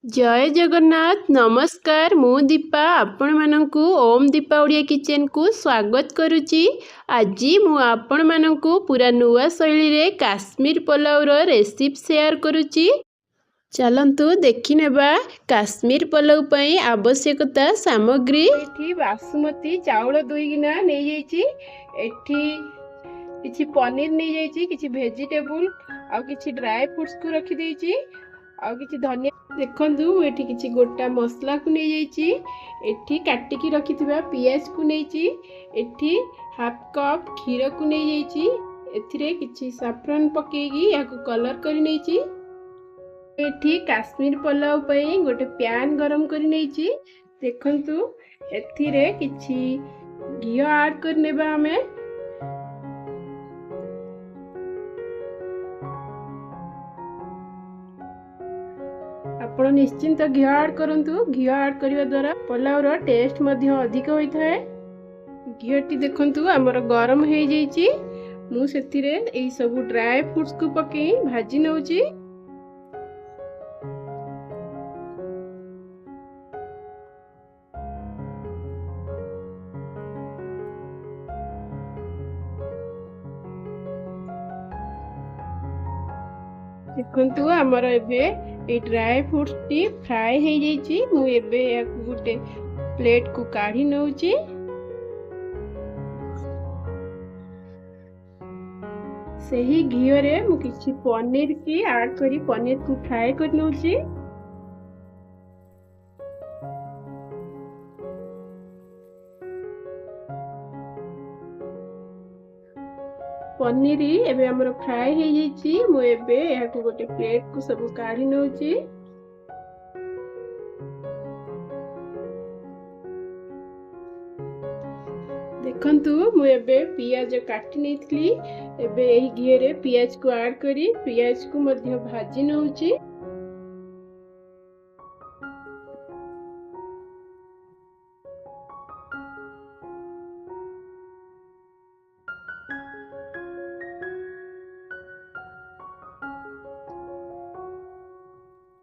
ଜୟ ଜଗନ୍ନାଥ, ନମସ୍କାର। ମୁଁ ଦୀପା, ଆପଣମାନଙ୍କୁ ଓମ୍ ଦୀପା ଓଡ଼ିଆ କିଚେନକୁ ସ୍ୱାଗତ କରୁଛି। ଆଜି ମୁଁ ଆପଣମାନଙ୍କୁ ପୁରା ନୂଆ ଶୈଳୀରେ କାଶ୍ମୀର ପଲାଉର ରେସିପି ସେୟାର କରୁଛି। ଚାଲନ୍ତୁ ଦେଖିନେବା କାଶ୍ମୀର ପଲାଉ ପାଇଁ ଆବଶ୍ୟକତା ସାମଗ୍ରୀ। ଏଠି ବାସୁମତୀ ଚାଉଳ 2 ଗିନା ନେଇଯାଇଛି। ଏଠି କିଛି ପନିର ନେଇଯାଇଛି, କିଛି ଭେଜିଟେବୁଲ ଆଉ କିଛି ଡ୍ରାଏ ଫ୍ରୁଟ୍ସକୁ ରଖିଦେଇଛି ଆଉ କିଛି ଧନିଆ। ଦେଖନ୍ତୁ, ମୁଁ ଏଠି କିଛି ଗୋଟା ମସଲାକୁ ନେଇଯାଇଛି। ଏଠି କାଟିକି ରଖିଥିବା ପିଆଜକୁ ନେଇଛି। ଏଠି ହାଫ୍ କପ୍ କ୍ଷୀରକୁ ନେଇଯାଇଛି। ଏଥିରେ କିଛି ସାଫ୍ରନ୍ ପକେଇକି ଏହାକୁ କଲର୍ କରି ନେଇଛି। ଏଠି କାଶ୍ମୀର ପଲାଉ ପାଇଁ ଗୋଟେ ପ୍ୟାନ୍ ଗରମ କରି ନେଇଛି। ଦେଖନ୍ତୁ, ଏଥିରେ କିଛି ଘିଅ ଆଡ଼୍ କରିନେବା ଆମେ। ଆପଣ ନିଶ୍ଚିନ୍ତ ଘିଅ ଆଡ଼୍ କରନ୍ତୁ। ଘିଅ ଆଡ଼୍ କରିବା ଦ୍ୱାରା ପଲାଉର ଟେଷ୍ଟ ମଧ୍ୟ ଅଧିକ ହୋଇଥାଏ। ଘିଅଟି ଦେଖନ୍ତୁ ଆମର ଗରମ ହେଇଯାଇଛି। ମୁଁ ସେଥିରେ ଏଇ ସବୁ ଡ୍ରାଏ ଫ୍ରୁଟ୍ସକୁ ପକେଇ ଭାଜି ନେଉଛି। ଦେଖନ୍ତୁ, ଆମର ଏବେ ଏଇ ଡ୍ରାଏ ଫ୍ରୁଟ୍ସଟି ଫ୍ରାଏ ହେଇଯାଇଛି। ମୁଁ ଏବେ ଏହାକୁ ଗୋଟେ ପ୍ଲେଟକୁ କାଢ଼ି ନେଉଛି। ସେହି ଘିଅରେ ମୁଁ କିଛି ପନିର କି ଆଡ୍ କରି ପନିରକୁ ଫ୍ରାଏ କରି ନେଉଛି। ପନିର ଏବେ ଆମର ଫ୍ରାଏ ହେଇଯାଇଛି। ମୁଁ ଏବେ ଏହାକୁ ଗୋଟେ ପ୍ଲେଟକୁ ସବୁ କାଢ଼ି ନେଉଛି। ଦେଖନ୍ତୁ, ମୁଁ ଏବେ ପିଆଜ କାଟି ନେଇଥିଲି। ଏବେ ଏହି ଘିଅରେ ପିଆଜକୁ ଆଡ୍ କରି ପିଆଜକୁ ମଧ୍ୟ ଭାଜି ନେଉଛି।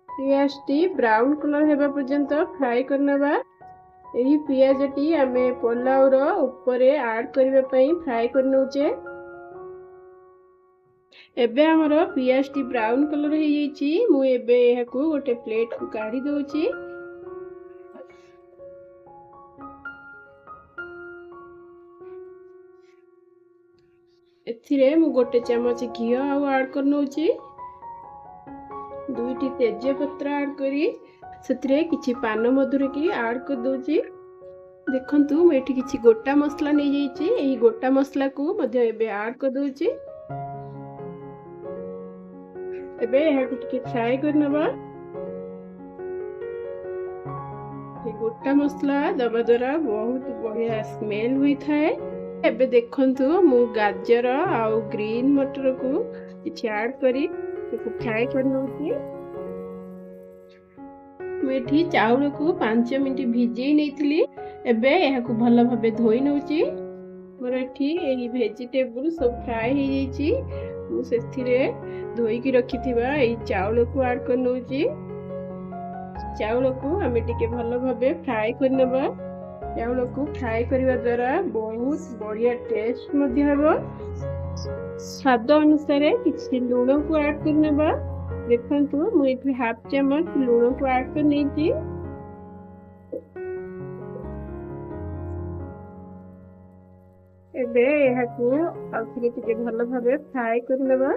ପିଆଜଟି ବ୍ରାଉନ୍ କଲର୍ ହେବା ପର୍ଯ୍ୟନ୍ତ ଫ୍ରାଏ କରିନେବା। ଏହି ପିଆଜଟି ଆମେ ପଲାଉର ଉପରେ ଆଡ୍ କରିବା ପାଇଁ ଫ୍ରାଏ କରିନେଉଛେ। ଏବେ ଆମର ପିଆଜଟି ବ୍ରାଉନ୍ କଲର୍ ହେଇଯାଇଛି। ମୁଁ ଏବେ ଏହାକୁ ଗୋଟେ ପ୍ଲେଟକୁ କାଢ଼ି ଦେଉଛି। ଏଥିରେ ମୁଁ ଗୋଟେ ଚାମଚ ଘିଅ ଆଉ ଆଡ୍ କରିନେଉଛି। 2ଟି ତେଜପତ୍ର ଆଡ୍ କରି ସେଥିରେ କିଛି ପାନ ମଧୁରିକି ଆଡ୍ କରିଦେଉଛି। ଦେଖନ୍ତୁ, ମୁଁ ଏଠି କିଛି ଗୋଟା ମସଲା ନେଇଯାଇଛି। ଏହି ଗୋଟା ମସଲାକୁ ମଧ୍ୟ ଏବେ ଆଡ୍ କରିଦେଉଛି। ଏବେ ଏହାକୁ ଟିକେ ଫ୍ରାଏ କରିନେବା। ଗୋଟା ମସଲା ଦେବା ଦ୍ୱାରା ବହୁତ ବଢ଼ିଆ ସ୍ମେଲ ହୋଇଥାଏ। ଏବେ ଦେଖନ୍ତୁ, ମୁଁ ଗାଜର ଆଉ ଗ୍ରୀନ୍ ମଟରକୁ କିଛି ଆଡ୍ କରି ତାକୁ ଫ୍ରାଏ କରିନେଉଛି। ମୁଁ ଏଠି ଚାଉଳକୁ 5 ମିନିଟ୍ ଭିଜେଇ ନେଇଥିଲି। ଏବେ ଏହାକୁ ଭଲ ଭାବେ ଧୋଇ ନେଉଛି। ମୋର ଏଠି ଏହି ଭେଜିଟେବୁଲ ସବୁ ଫ୍ରାଏ ହେଇଯାଇଛି। ମୁଁ ସେଥିରେ ଧୋଇକି ରଖିଥିବା ଏଇ ଚାଉଳକୁ ଆଡ୍ କରିନେଉଛି। ଚାଉଳକୁ ଆମେ ଟିକେ ଭଲ ଭାବେ ଫ୍ରାଏ କରିନେବା। ଚାଉଳକୁ ଫ୍ରାଏ କରିବା ଦ୍ୱାରା ବହୁତ ବଢ଼ିଆ ଟେଷ୍ଟ ମଧ୍ୟ ହେବ। ସ୍ୱାଦ ଅନୁସାରେ କିଛି ଲୁଣକୁ ଆଡ୍ କରିନେବା। ଦେଖନ୍ତୁ, ମୁଁ ଏଠି ହାଫ୍ ଚାମଚ ଲୁଣକୁ ଆଡ୍ କରିନେଇଛି। ଏବେ ଏହାକୁ ଆଉଥରେ ଟିକେ ଭଲ ଭାବେ ଫ୍ରାଏ କରିନେବା।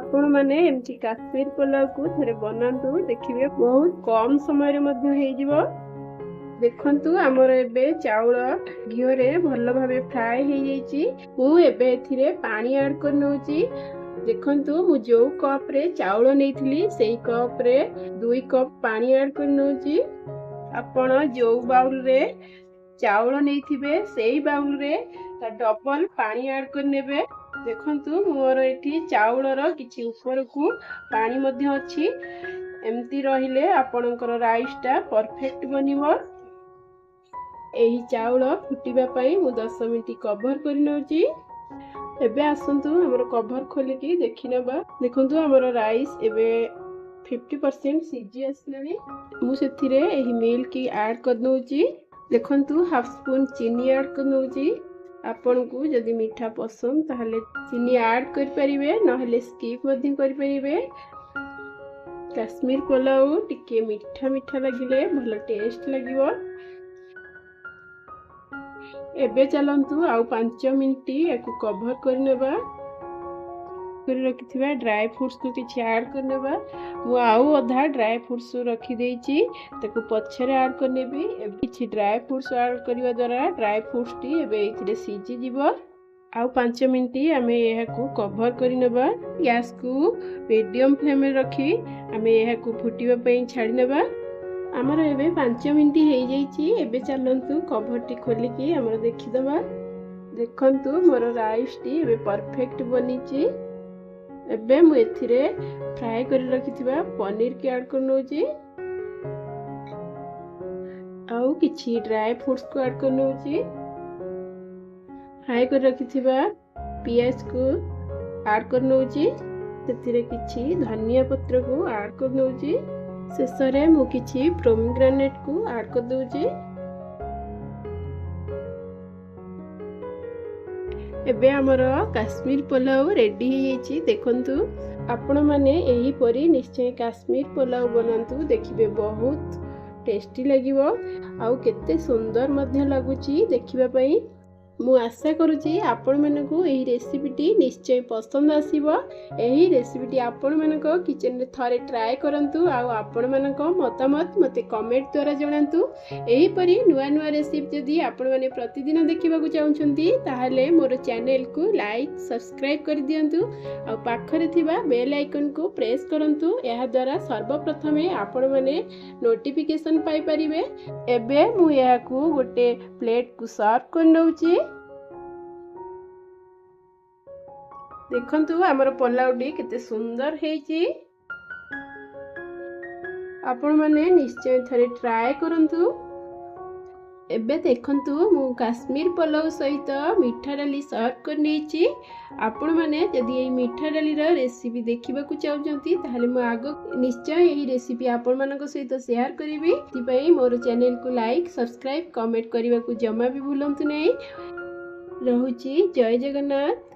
ଆପଣମାନେ ଏମିତି କାଶ୍ମୀର ପଲାଉକୁ ଥରେ ବନାନ୍ତୁ, ଦେଖିବେ ବହୁତ କମ ସମୟରେ ମଧ୍ୟ ହେଇଯିବ। ଦେଖନ୍ତୁ, ଆମର ଏବେ ଚାଉଳ ଘିଅରେ ଭଲ ଭାବେ ଫ୍ରାଏ ହେଇଯାଇଛି। ମୁଁ ଏବେ ଏଥିରେ ପାଣି ଆଡ୍ କରିନେଉଛି। ଦେଖନ୍ତୁ, ମୁଁ ଯୋଉ କପ୍ରେ ଚାଉଳ ନେଇଥିଲି, ସେଇ କପ୍ରେ 2 କପ୍ ପାଣି ଆଡ୍ କରିନେଉଛି। ଆପଣ ଯୋଉ ବାଉଲରେ ଚାଉଳ ନେଇଥିବେ, ସେଇ ବାଉଲରେ ତା ଡବଲ ପାଣି ଆଡ୍ କରିନେବେ। ଦେଖନ୍ତୁ, ମୋର ଏଠି ଚାଉଳର କିଛି ଉପରକୁ ପାଣି ମଧ୍ୟ ଅଛି। ଏମିତି ରହିଲେ ଆପଣଙ୍କର ରାଇସଟା ପରଫେକ୍ଟ ବନିବ। ଏହି ଚାଉଳ ଫୁଟିବା ପାଇଁ ମୁଁ 10 ମିନିଟ୍ କଭର କରିନେଉଛି। ଏବେ ଆସନ୍ତୁ ଆମର କଭର ଖୋଲିକି ଦେଖିନେବା। ଦେଖନ୍ତୁ, ଆମର ରାଇସ୍ ଏବେ 50% ସିଝି ଆସିଲାଣି। ମୁଁ ସେଥିରେ ଏହି ମିଲ୍କ ଆଡ଼୍ କରିନେଉଛି। ଦେଖନ୍ତୁ, ହାଫ୍ ସ୍ପୁନ୍ ଚିନି ଆଡ଼୍ କରିନେଉଛି। ଆପଣଙ୍କୁ ଯଦି ମିଠା ପସନ୍ଦ, ତାହେଲେ ଚିନି ଆଡ଼୍ କରିପାରିବେ, ନହେଲେ ସ୍କିପ୍ ମଧ୍ୟ କରିପାରିବେ। କାଶ୍ମୀର ପଲାଉ ଟିକେ ମିଠା ମିଠା ଲାଗିଲେ ଭଲ ଟେଷ୍ଟ ଲାଗିବ। ଏବେ ଚାଲନ୍ତୁ ଆଉ 5 ମିନିଟ୍ ୟାକୁ କଭର କରିନେବା। କରି ରଖିଥିବା ଡ୍ରାଏ ଫ୍ରୁଟ୍ସକୁ କିଛି ଆଡ଼୍ କରିନେବା। ମୁଁ ଆଉ ଅଧା ଡ୍ରାଏ ଫ୍ରୁଟ୍ସ ରଖିଦେଇଛି, ତାକୁ ପଛରେ ଆଡ଼୍ କରିନେବି। ଏବେ କିଛି ଡ୍ରାଏ ଫ୍ରୁଟ୍ସ ଆଡ଼୍ କରିବା ଦ୍ୱାରା ଡ୍ରାଏ ଫ୍ରୁଟ୍ସଟି ଏବେ ଏଇଥିରେ ସିଝିଯିବ। ଆଉ 5 ମିନିଟ୍ ଆମେ ଏହାକୁ କଭର କରିନେବା। ଗ୍ୟାସକୁ ମିଡ଼ିୟମ୍ ଫ୍ଲେମ୍ରେ ରଖି ଆମେ ଏହାକୁ ଫୁଟିବା ପାଇଁ ଛାଡ଼ି ନେବା। ଆମର ଏବେ 5 ମିନିଟ୍ ହେଇଯାଇଛି। ଏବେ ଚାଲନ୍ତୁ କଭରଟି ଖୋଲିକି ଆମର ଦେଖିଦେବା। ଦେଖନ୍ତୁ, ମୋର ରାଇସ୍ଟି ଏବେ ପରଫେକ୍ଟ ବନିଛି। ଏବେ ମୁଁ ଏଥିରେ ଫ୍ରାଏ କରି ରଖିଥିବା ପନିରକି ଆଡ଼୍ କରିନେଉଛି ଆଉ କିଛି ଡ୍ରାଏ ଫ୍ରୁଟ୍ସକୁ ଆଡ଼୍ କରିନେଉଛି। ଫ୍ରାଏ କରି ରଖିଥିବା ପିଆଜକୁ ଆଡ଼୍ କରିନେଉଛି। ସେଥିରେ କିଛି ଧନିଆ ପତ୍ରକୁ ଆଡ଼୍ କରିନେଉଛି। ଶେଷରେ ମୁଁ କିଛି ପୋମିଗ୍ରାନେଟ୍କୁ ଆଡ଼୍ କରିଦେଉଛି। ଏବେ ଆମର କାଶ୍ମୀର ପଲାଉ ରେଡ଼ି ହେଇଯାଇଛି। ଦେଖନ୍ତୁ, ଆପଣମାନେ ଏହିପରି ନିଶ୍ଚୟ କାଶ୍ମୀର ପଲାଉ ବନାନ୍ତୁ, ଦେଖିବେ ବହୁତ ଟେଷ୍ଟି ଲାଗିବ ଆଉ କେତେ ସୁନ୍ଦର ମଧ୍ୟ ଲାଗୁଛି ଦେଖିବା ପାଇଁ। ମୁଁ ଆଶା କରୁଛି ଆପଣମାନଙ୍କୁ ଏହି ରେସିପିଟି ନିଶ୍ଚୟ ପସନ୍ଦ ଆସିବ। ଏହି ରେସିପିଟି ଆପଣମାନଙ୍କ କିଚେନରେ ଥରେ ଟ୍ରାଏ କରନ୍ତୁ ଆଉ ଆପଣମାନଙ୍କ ମତାମତ ମୋତେ କମେଣ୍ଟ ଦ୍ୱାରା ଜଣାନ୍ତୁ। ଏହିପରି ନୂଆ ନୂଆ ରେସିପି ଯଦି ଆପଣମାନେ ପ୍ରତିଦିନ ଦେଖିବାକୁ ଚାହୁଁଛନ୍ତି, ତାହେଲେ ମୋର ଚ୍ୟାନେଲକୁ ଲାଇକ୍, ସବସ୍କ୍ରାଇବ୍ କରିଦିଅନ୍ତୁ ଆଉ ପାଖରେ ଥିବା ବେଲ୍ ଆଇକନ୍କୁ ପ୍ରେସ୍ କରନ୍ତୁ। ଏହାଦ୍ୱାରା ସର୍ବପ୍ରଥମେ ଆପଣମାନେ ନୋଟିଫିକେସନ୍ ପାଇପାରିବେ। ଏବେ ମୁଁ ଏହାକୁ ଗୋଟେ ପ୍ଲେଟ୍କୁ ସର୍ଭ କରିନେଉଛି। ଦେଖନ୍ତୁ, ଆମର ପଲାଉଟି କେତେ ସୁନ୍ଦର ହେଇଛି। ଆପଣମାନେ ନିଶ୍ଚୟ ଥରେ ଟ୍ରାଏ କରନ୍ତୁ। ଏବେ ଦେଖନ୍ତୁ, ମୁଁ କାଶ୍ମୀର ପଲାଉ ସହିତ ମିଠା ଡାଲି ସର୍ଭ କରିନେଇଛି। ଆପଣମାନେ ଯଦି ଏହି ମିଠା ଡାଲିର ରେସିପି ଦେଖିବାକୁ ଚାହୁଁଛନ୍ତି, ତାହେଲେ ମୁଁ ଆଗ ନିଶ୍ଚୟ ଏହି ରେସିପି ଆପଣମାନଙ୍କ ସହିତ ସେୟାର କରିବି। ସେଥିପାଇଁ ମୋର ଚ୍ୟାନେଲକୁ ଲାଇକ୍, ସବସ୍କ୍ରାଇବ୍, କମେଣ୍ଟ କରିବାକୁ ଜମା ବି ଭୁଲନ୍ତୁ ନାହିଁ। ରହୁଛି, ଜୟ ଜଗନ୍ନାଥ।